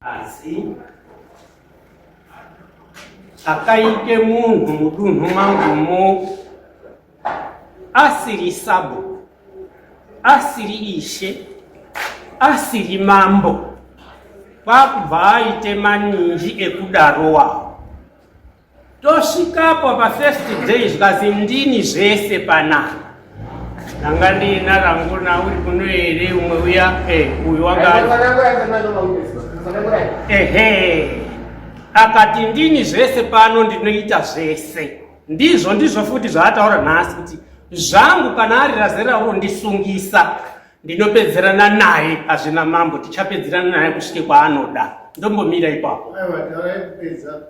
Asi akaite munhu mudunhu mangumo asiri sabhuku, asiri ishe, asiri mambo, kwakubva aite maninji ekudaro wawo. Tosvikapo pa first day zvikazi ndini zvese panapa. Ndanga ndiina rangu na uri kuno here umwe uya eh uyu wanga ehe akati ndini zvese pano ndinoita zvese. Ndizvo ndizvo futi zvaataura nhasi kuti zvangu kana ari razera rondisungisa ndinopedzerana naye hazvina mambo tichapedzerana naye kusvike kwaanoda ndombomira ipapo. Aiwa taurai kupedza.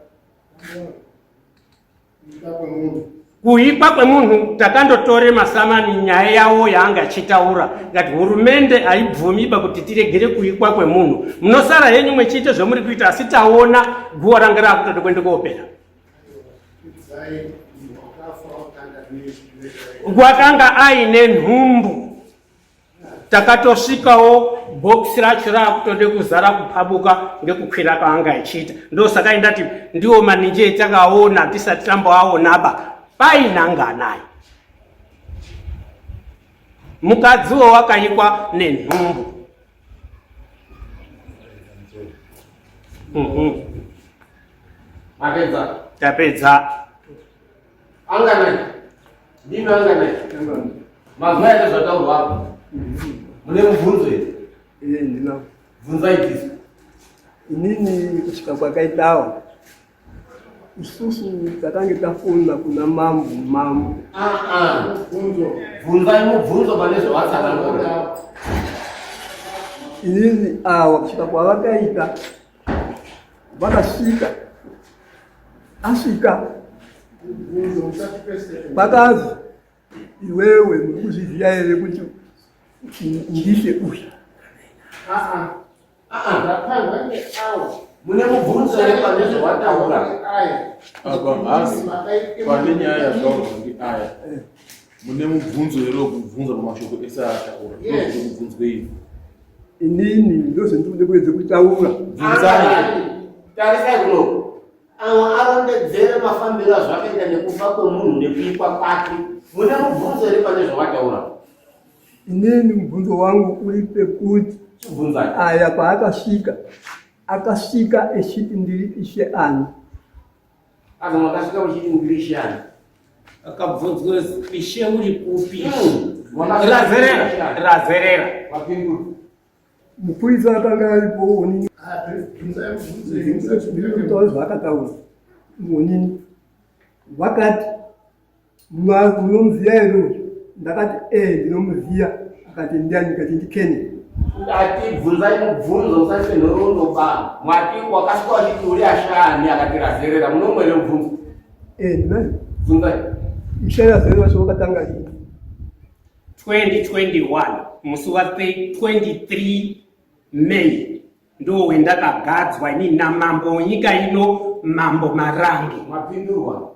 Kuipa kwemunhu takandotore masamani nyaya yawo yaanga achitaura ngati hurumende haibvumiba kuti tiregere kuikwa kwemunhu munosara henyu mwechiite zvemuri kuita asi taona guwa ranga rakutoda kuenda koopera wakanga aine nhumbu Takatosvikawo box racho raakutode kuzara kupabuka ngekukwira kwaanga achiita. Ndosaka ndati ndiwo maninji etakaona tisati tamboaonaba painanganai. Mukadziwo wakaikwa nenhumbu. Mapedza? Tapedza. Anganai. Ndimi anganai. Mazwa here zvataurwa apo? Mune mubvunzo here? Eh, ndinawo. Bvunzai Jesu. Inini kusvika kwakaitawa isusu takange tafunda kuna mambo mambo. Ah ah. Mubvunzo. Bvunzai mubvunzo pane zvavatsanangura. Inini awa kusvika kwavakaita vakasvika asvika vakazi iwewe muri kuzviziva here kuti ndishe uyu mune mubvunzo here pane zvawataura apa nhasi pane nyaya yataurwa ndiaya mune mubvunzo here wekubvunza pamashoko ese aataura ndozvekubvunzwei Inini ndozvendikude kuedza kutaura. Bvunzai. Tarisai kuno. Avo arondedzere mafambiro azvakaita nekufa kwemunhu nekuikwa kwake. Mune mubvunzo here pane zvawataura? Inini mubvunzo wangu uri pekuti Chibvunzai. aya paakasvika akasvika echiti ndiri ishe ani. Azo makasvika muchiti ndiri ishe ani? Akabvunzwa ishe uri kupi? Razerera, razerera. Mapindura. Mupurisa akanga aripo onini. Ndiri kutaura zvaakataura. Onini. Vakati Munomuziva here uyu? Ndakati ee eh, ndinomuziva. Akati ndiani? Ndikati ndiKenneth. Ndati bvunzai mubvunzo usaise nhoroondo ba. Mwati wakasvika wachiti uri ashani akati razerera munomwe here mubvunzo? Eh, ndinayo. Bvunzai. Ishe razerera wacho wakatanga rini? 2021 musi wa 23 May Ndo wendakagadzwa ini namambo wenyika ino mambo Marange. Mapindurwa.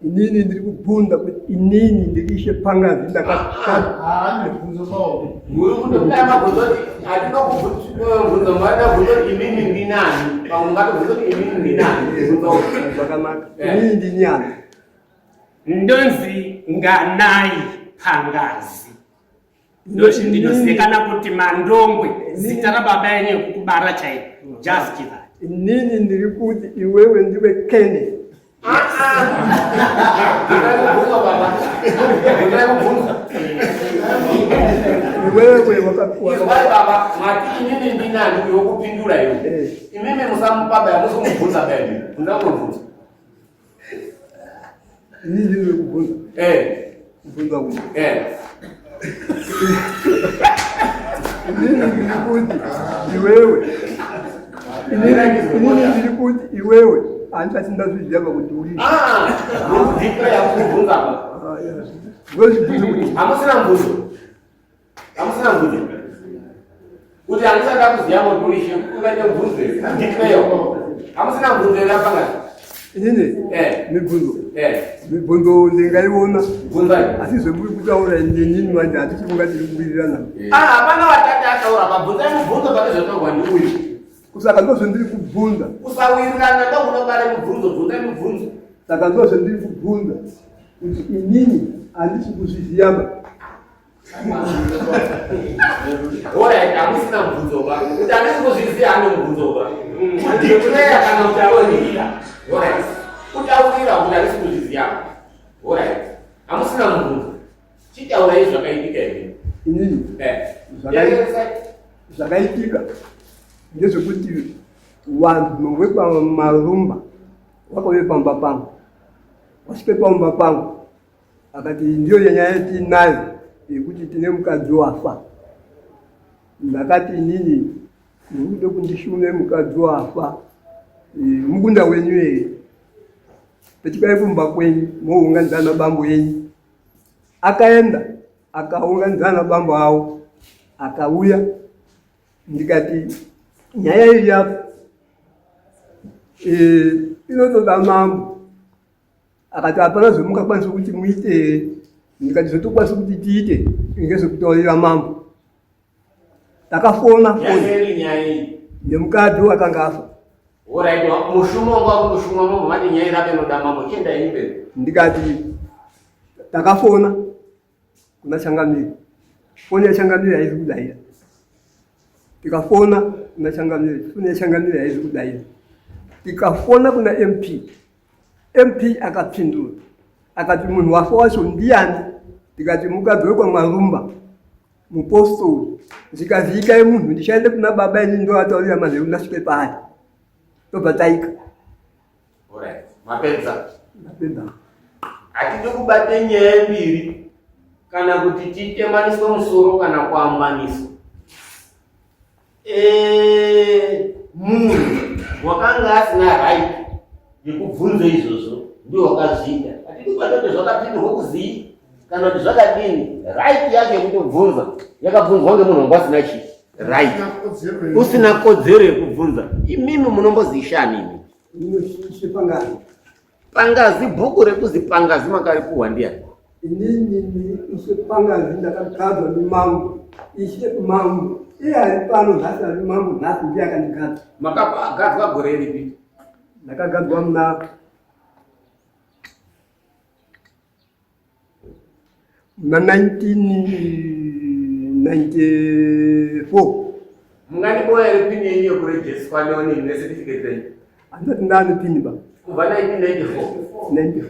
Inini ndiri kubvunza kuti inini ndiri ishe Pangazi ndakazvakanaka inini ndini ani ndonzi Nganai Pangazi. Ndinozivikana kuti Mandongwe zita rababa yenyu yekukubara chaiko. Just that. Inini ndiri kuti iwewe ndiwe Kenneth. Iwewe wakakuwa. Baba, mati inini ndinani uyo wokupindura iwe. Eh. Imimi musamupa baya musomubvunza baya. Mundamubvunza. Inini ndiri kubvunza. Eh. Kubvunza kuti. Eh. Inini ndiri kuti iwewe. Inini ndiri kuti iwewe handisati ndazviziva kuti uri. Ah, ndiko yakubvunza apa. Ah, yes. Ndozvibvunza kuti. Hamusina mubvunzo. Hamusina mubvunzo. Kuti handisati ndakuziva kuti uri ishe, ungaite mubvunzo here? Ndikweyo. Hamusina mubvunzo here apa ngati? Inini? Eh. Mibvunzo. Eh. Mibvunzo ndingaiona. Bvunzai. Asi zvemuri kutaura inini manje hatisi kunga tiri kuwirirana. Ah, hapana watati ataura apa. Bvunzai mubvunzo pane zvataurwa ndiuyu. Saka ndozvendiri kubvunza. Kusawirirana ndokunobara mubvunzo, bvunzai mubvunzo. Saka ndozvendiri kubvunza kuti inini handisi kuzviziva. Alright, hamusina mubvunzo ba. Kuti handisi kuzviziva hane mubvunzo ba. Kudeclare kana kutaurira. Alright. Kutaurira kuti handisi kuzviziva. Alright. Hamusina mubvunzo. Chitaurai zvakaitika imi. Inini. Eh. Zvakaitika ndezvekuti vanhu vekwaMarumba vakauye pamba pangu. Wasvike pamba pangu akati ndiyo nyaya yatinayo yekuti tine mukadzi wafa. Ndakati inini muri kuda kundishume mukadzi wafa mukunda wenyu here? Petukai kumba kwenyu mounganidza ana bambo enyu. Akaenda akaunganidza ana bambo avo akauya, ndikati nyaya iri apo inotoda mambo. Akati hapana zvemungakwanisa kuti muite here? Ndikati zvotokwanisa kuti tiite ngezvekutaurira mambo. Takafona foni yemukadzi wakanga afa. Alright, mushumo wanga wakutoshuma mambo mati nyaya irape inoda mambo chienda yenyu mberi. Ndikati takafona kuna Changamire, foni yaChangamire haizi kudaira. Tikafona kuna Changamire, foni yaChangamire haizi kudaira. Tikafona kuna MP, MP akapindura akati munhu wafa wacho ndiyani? Tikati mukadzi wekwaMarumba mupostori. Zvikanzi ikai munhu ndichaende kuna baba ini ndoataurira manheru ndasvike paari tobva taika. Alright, mapedza. Mapedza. Hatidi kubate nyaya mbiri kana kuti titemaniswe musoro kana kuambaniswa. Eh, munhu wakanga asina right yekubvunza izvozvo ndiwo wakazviita. Hatidi kubata kuti zvakapindurwa kuzii kana kuti zvakadini. Right yake yekutobvunza yakabvunzwa ngemunhu wanga asina chii right, usina kodzero yekubvunza. Imimi munombozishani imi? Ishe Pangazi. Pangazi, bhuku rekuzi Pangazi makaripuhwa ndiyani? Inini ni Ishe Pangazi ndakagadzwa ndimambo. Ishe mambo. Iye ari pano nhasi ari mambo nhasi ndiye akandigadza. Makagadzwa gore ripi? Ndakagadzwa muna muna 1994. Mungandiboya here pini yenyu yekurejiswa neonini necertificate renyu? Handisati ndane pini ba. Kubva 1994 94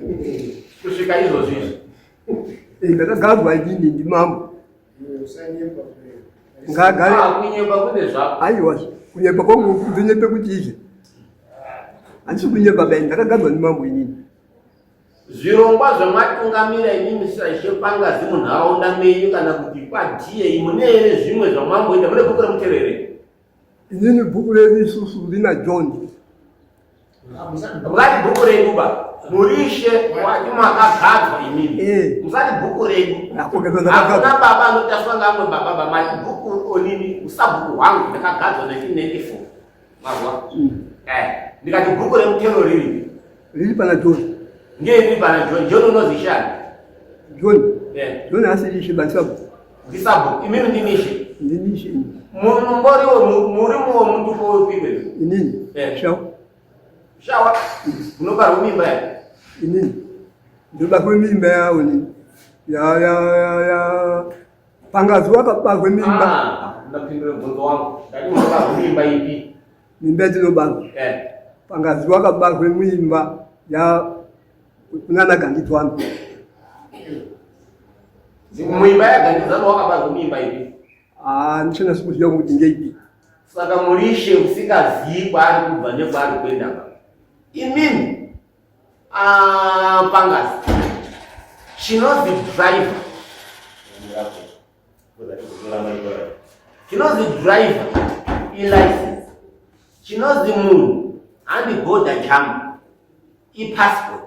kusvika izvozvi izvi. Ndakagadzwa inini ndimambo. Ngagare. Ah, kunyepa kune zvako. Aiwa, kunyepa kwangu kudonyepe kuti izvi. Handisi kunyepa bai, ndakagadzwa ndimambo inini. Zvirongwa zvamatungamira imimi saIshe Pangazi munharaunda menyu kana kuti kwaDA mune here zvimwe zvamamboita? Mune bhuku remutero here? Inini bhuku redu isusu rina John. Musati bhuku redu ba. Muri ishe wati makagadzwa imimi. Eh. Musati bhuku redu. Hakuna baba anotaswa ngamwe baba bamati bhuku onini usabhuku hwangu ndakagadzwa 1994. Mazwa? Eh, ndikati bhuku remutero riri. Riri pana John. Ngei riri pana John? John unozi shani? John. Eh. John asiri ishe bandisabu. Ndisabu. Imimi ndini ishe. Ndini ishe. Mumboriwo murimuwo mutupo wepi wepi? Inini. Eh. Shawa. Shawa. Unobarwa mimba ya? Inini. Ndobarwa mimba yawo ni. Ya ya ya ya. Pangazi wakabarwe mimba. Ah, ndapindura mubvunzo wangu. Ndati unobarwa mimba ipi? Mimba yatinobarwa. Eh. Pangazi wakabarwe mimba ya kunana Gandidzwana. Mimba ya Gandidzwana wakabarwa mimba ipi? Ah, ndichena sikuziva kuti ngeipi. Saka murishe usingazii kwaari kubva nekwaari kuenda ba. Imimi Ah, pangazi chinonzi driver chinonzi driver ilicense chinonzi munhu handi border jam ipassport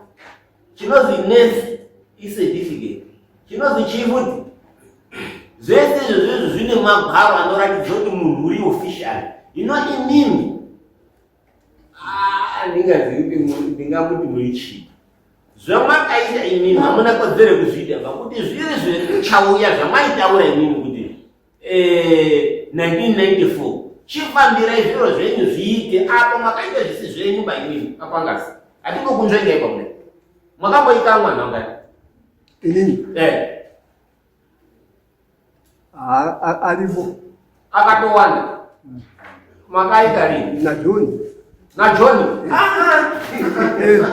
chinonzi nurse icertificate chinonzi chii futi zvese izvo zvezvo zvine magwaro anoratidza kuti munhu uri official ino imimi Ah, ndingazivi ndingamuti muri chii zvamakaita imimi hamuna kodzero yekuzviita pakuti zviri zvekuchauya zvamaitaura imimi kuti 1994 eh, Chifambirai zviro zvenyu zviite apo makaita zvisi zvenyu baimini apangazi. Hatingokunzvengai pakuda. Makamboita mwana ungani? Inini? Eh. Aripo. Akatowanda. Makaita rini? Na John. Na John? Ah. Eh.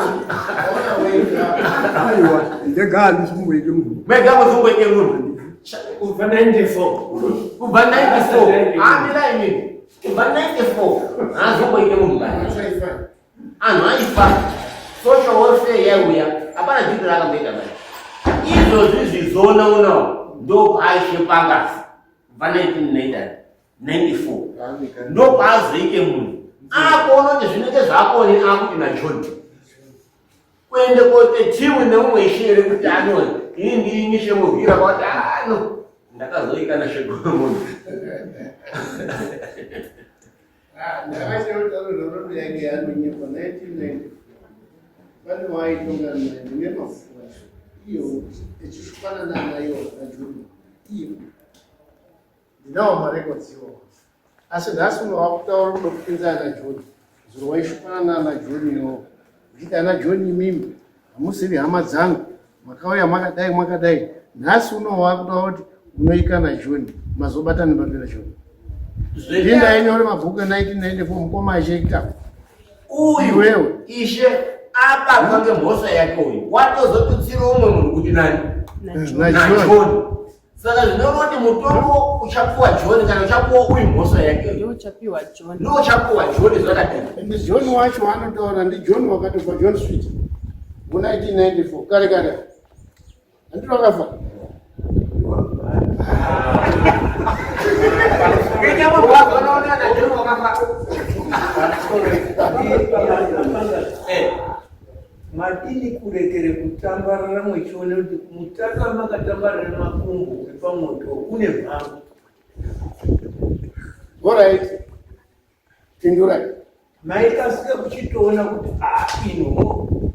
Aiwa, ndega handisi kumboite munhu. Mega muzingoite munhu. Kubva 94. Kubva 94. Ah, mira imini. Kubva 94. Haazomboite munhu bani. Anhu aifa. Social welfare yaiuya. Hapana dhiri raakamboita bani. Izvozvi zvizona unawo ndopaishe pangasi. Kubva 1994. Ndopaazoite munhu. Akuona kuti zvinenge zvaakone akuti naJohn. Kuende kote timu neumwe ishe here kuti anoni. Ini ndini shemuvhira kwati ano. Ndakazoika naShegoromoni. Ndakacheuta nhoroondo yake yaanonyepa 1994 pane waaitonga naye mune mafuva iyo echishupana nanayo naJuno iyo ndinawo marekodzi iwawo asi nhasi uno wakutaura kuda kupinza ana John zuro waishupana naana John iwo uchiti ana John imimi hamusiri hama dzangu makauya makadai makadai nhasi uno wakuda kuti unoika naJohn mazobatana papi naJohn ndindainyore mabhuku e1994 mukoma achiita uyu Iwewe. Ishe abatwa ngemhosva yake uyu watozotutsira umwe munhu kuti nani? NaJohn. NaJohn. Saka zvinoreva kuti mutongo uchapuwa John kana uchapuwa uyu mhosva yake uyu. Ndochapiwa John. Ndochapuwa John zvakadini? Ende John wacho waanotaura ndiJohn wakatofa John Street mu 1994 kare kare handiti wakafa. Ngenyama wakaona na John wakafa. Eh. Madini kurekere kutambarara mwechiona kuti mutaka makatambarara makumbo epamoto une mhango. Alright, pindurai. Maikasika kuchitoona kuti a ino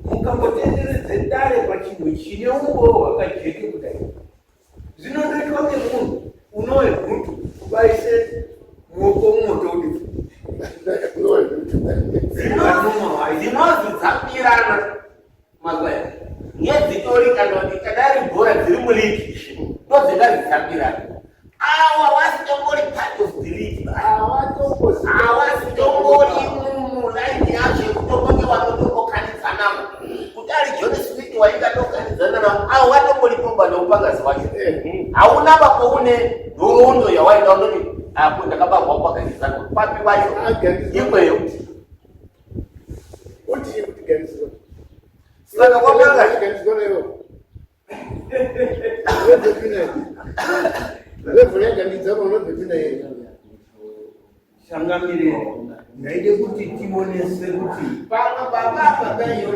mukambotenderedze dare pachinhu chine umbowo hwakajeke kudai. Zvinondoitwa ngemunhu unowe gutu kubaise muoko mumoto udi. Dzinonzi dzapirana magwaya ngedzitori kana kuti kadari bhora dziri muligi ndodzingazi dzapirana. Awa wasitombori part of the league. Awasitombori mulaini yacho yekutombonge watotombokanidzanamo. Kuti ari John Smith waingatokanidzana navo, awa watomboripo neupangazi wacho. Hauna papoune nhoroondo yawaida unoti apo ndakabarwa kwakanidzanwa papi wacho ikweyo. Uti kuti ganizwa. Saka wapanga ganizwa nayo. Unobvepina. Level yaganizwa unobvepina yeye. Changamire, ndaide kuti tionese kuti pamwe baba apa daiyo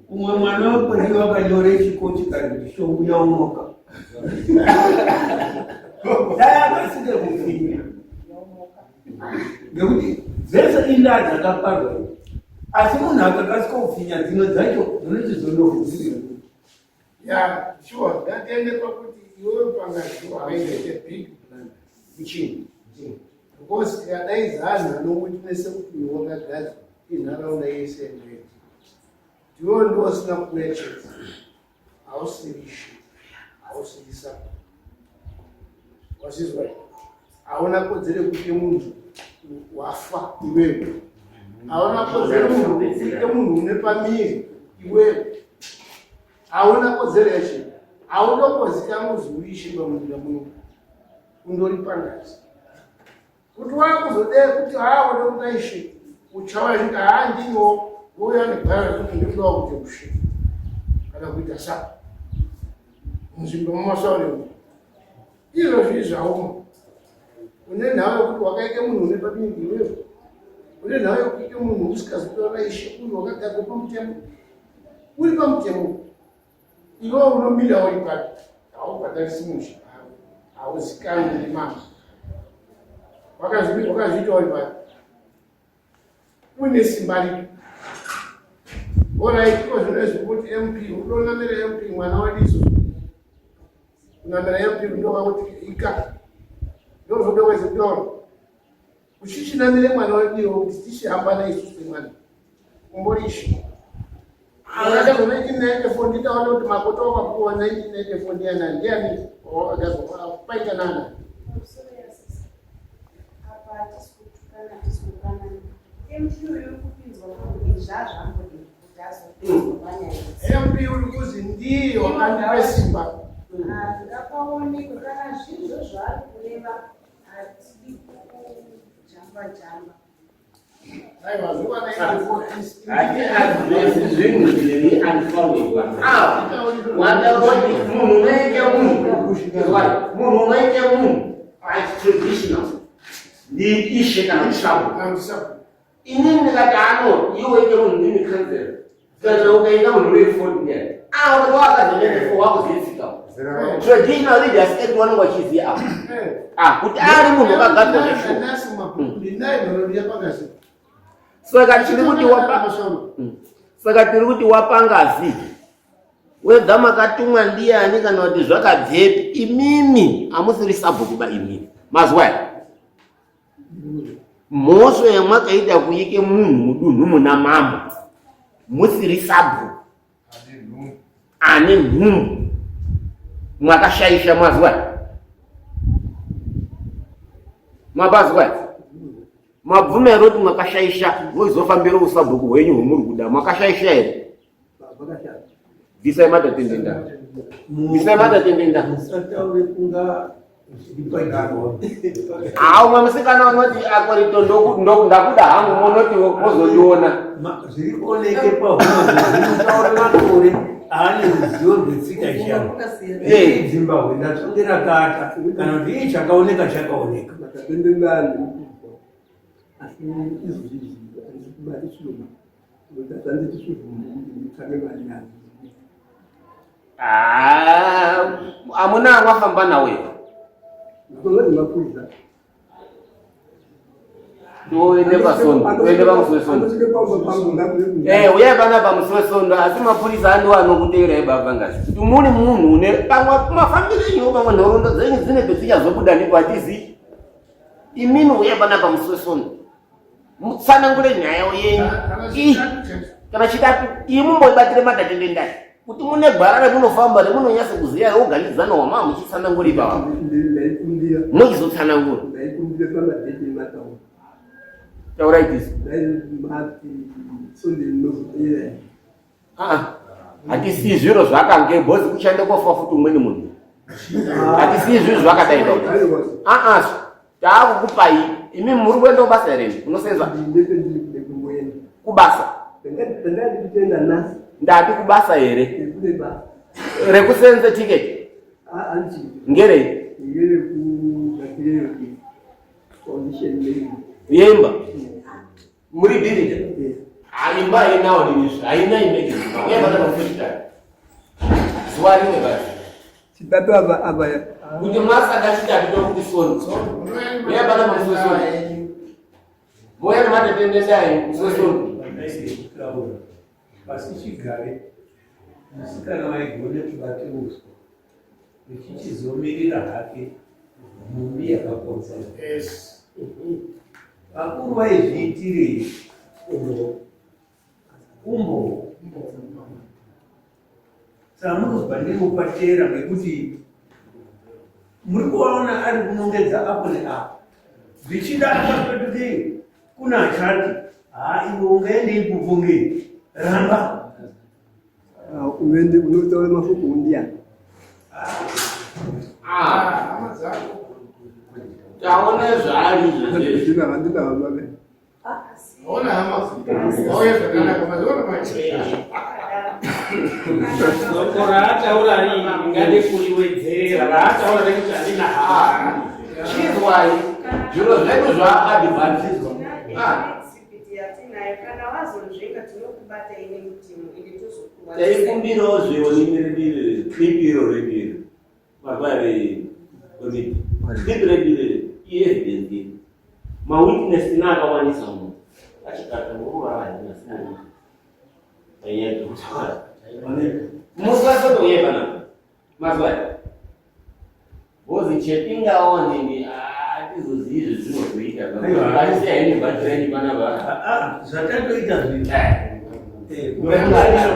umwe mwana wekwedu wakanyore chiko chikati shongu yaumoka. Dai akasike kupfinya. Ngekuti dzese indaa dzakaparwa idzi. Asi munhu akakasika kupfinya dzimwe dzacho dzinochizondofudzirira. Yeah, sure. Ngatiende pakuti iwewe pangazi wakaita a big blunder. Kuchini. Because tikadaidza anhu anowitnessa kuti uyu wakagadzwa inharaunda yese yenoita. Ndiwe ndiwo usina kuwechedza. Hausiri ishe. Hausiri sako. Wazvizwa here? Hauna kodzero yekuti munhu wafa iwewe. Hauna kodzero munhu kuite munhu une pamiri iwewe. Hauna kodzero yacho. Haundombozikanwa kuzi uishe pamunyika muno. Undori pangazi. Kuti wakuzodee kuti haa wode kuda ishe uchauya chiti haa ndiniwo wouya negwara rekuti ndikudawo kuita ushe kana kuita sa munzvimbo mumasauremo. Izvozvi zvauma. Une nhau yekuti wakaita munhu une pamiri iwewe. Une nhau yekuita munhu usikazi kutaura ishe uyu wakagadzwa pamutemo. Uri pamutemo. Iwewe unomira uri papi? Haubhadharisi musha. Hauzikanwi ndimambo. Wakazviita uri papi? Une simba ripi? Alright, iko zvino izvi kuti MP, unonamira MP mwana wedu isusu. Kunamira MP ndokwa kuti ika. Ndozvodokwezindoro. Uchichinamire mwana wedu kuti tichihamba naye isusu semwana. Umborishi. Akati 1994 nditaona kuti makoto wakapuwa 1994 ndiani ndiani wakagadzwa paita nana. Apa hatisi kutukana, hatisi kupanana. MP uyu uri kupinzwa munhu izvi hazvambodii kuti azopinzwa panyaya idzi. MP uri kuzi ndiye wakandipa simba. Ah, Ngapaonekwe kana zvinhu zvaari kureva hatidi kujamba jamba. Aiwa zuva 94 Hati adresi zvinhu zviri unfounded. Ah, wataura kuti munhu unoite munhu. Izwai, munhu unoite munhu right traditional. Ndi ishe kana mushabu. Inini ndikati ano iwe uite munhu ndini councillor. Kana ukaita munhu uri 40 ndiani? Ah, wakati wakazonene for wakuziitsika. Traditional leaders act vanenge vachiziva apa. Ah, kuti ari munhu wakagadzwa zveshuwa. Saka tiri kuti wapa saka tiri kuti wapa ngazi wega makatumwa ndiyani kana kuti zvakabvepi imimi hamusiri sabhuku ba imimi mazwa aya mhosvo yamwakaita kuike munhu mudunhu muna mambo musiri sabhuku ane nhumbu mwakashaisha mazwa aya mabazwa aya mabvuma here kuti mwakashaisha moizofambira usabhuku hwenyu hwemuri kuda mwakashaisha here bvisai matatendenda bvisai matatendenda Musataure kunga zviri pajirwa. haa umwe musikana unoti akorito ndakuda hangu monoti mozondiona Zviri kuoneke pahuma zvinotaura makore aane ruzivo rwetsika yechianhu. Eh. Zimbabwe ndatsonge rakata kana kuti ii chakaoneka chakaoneka. Makapembembani asi izvozvi izvi handisi kubata chiroma nokuti handiti chivhumbu kuti nditsvake mari yadzo. Ah, amuna wafamba nawo here Ndakanga ndimapurisa. toende pasondo toende pamusi wesondo Andosvike pamba pangu ndakuve Eh, uyai panapa musi wesondo asi mapurisa andiwo anokuteerai baba ngazi kuti muri munhu une pamwe mafambiro enyu pamwe nhoroondo dzenyu dzine pedzichazobuda ndipo hatizivi imini uyai panapa musi wesondo mutsanangure nyaya yenyu Ih, kana chitatu iyi mumboibatire matatendendai kuti mune gwara remunofamba remunonyasa kuziva reugalidzana wamaa muchitsanangura ipapa Ndaikumbira muchizotsanangura ndaikumbira pamadheti emataura taurai tisu ndaimati sonde rinozopera Ah, hatisii zviro zvakange bhozi kushanda kofa futi umweni munhu hatisii zviro zvakadai ba aa taakukupai imi muri kuenda kubasa here imi unosenza ndinete ndiri kude kumboenda kubasa ndanga ndikutoenda nhasi ndati kubasa here kune basa rekusenze tiketi handichii ngerei ngere kugadziriro foundation maybe yemba muri bhirija Yes. imba hainawo ninizvi haina imege uye vana zuva rimwe basi chitatu ava ava kuti masaka chitatu tokuti sono uye vana pamusi wesono moya nematetendendai musi wesono Kutaura pasi chigare musikana waigone kubate uswa echichizomirira hake mhumbi yakakodzera. Vakuru vaizviitirei umbo saka munozwa ndinopatera ngekuti muri kuvaona ari kunongedza apo neapo zvichida akapetukei kuna achati haa iwe ungaende ikoko ngei ramba uende unotaura mashoko undiani Ah, taona zvaari izvezvi ndina handina hama ve Ona hama. Wauya zvakanaka maziona manje. Soko raataura rii ndingade kuriwedzera raataura rekuti handina hama. Chizwai zviro zvedu zvaadvantiswa. Exhibit yatinayo kana wazonzvenga tinokubata ine mutemo ende tozokuwa Taikumbirawo zveonini clip iro redu iro makware komiti clip redu iro ievidence iri mawitness tina akawandisa mu achikata ngokuvarahina panyaya dzekutaura musi wasoto uye panapa mazwa bhozi chepingawo nini. Hatizozivi zvezvinozoita. Ngatisiya henyu bhachi renyu panapa. Ah, Zvatatoita zvinhu. Eh.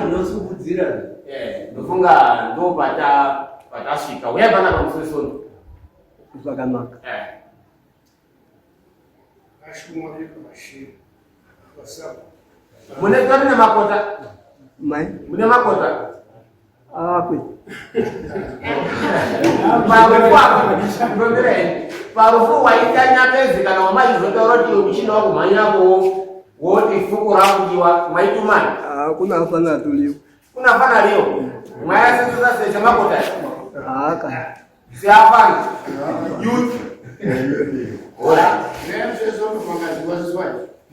Unosukudzira. Eh, ndofunga ndo pata patasvika. Uya panapa musi weSondo. Zvakanaka. Eh. Mune tori nemakota. Mai. Mune makota. Ah, kwete. Parufu apo, ndondirei. Parufu waita nyapezi kana wamaizotaura kuti muchina wakumhanyako woti fuku rakudiwa mwaitumani. Ah, kuna afana tuliyo. Kuna fana leo. Mwaya sasa sasa makota. Ah, ka. Siafana. Youth. Ora.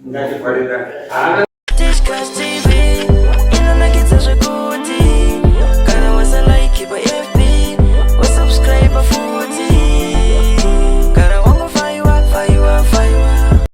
Ngativharira. Haana.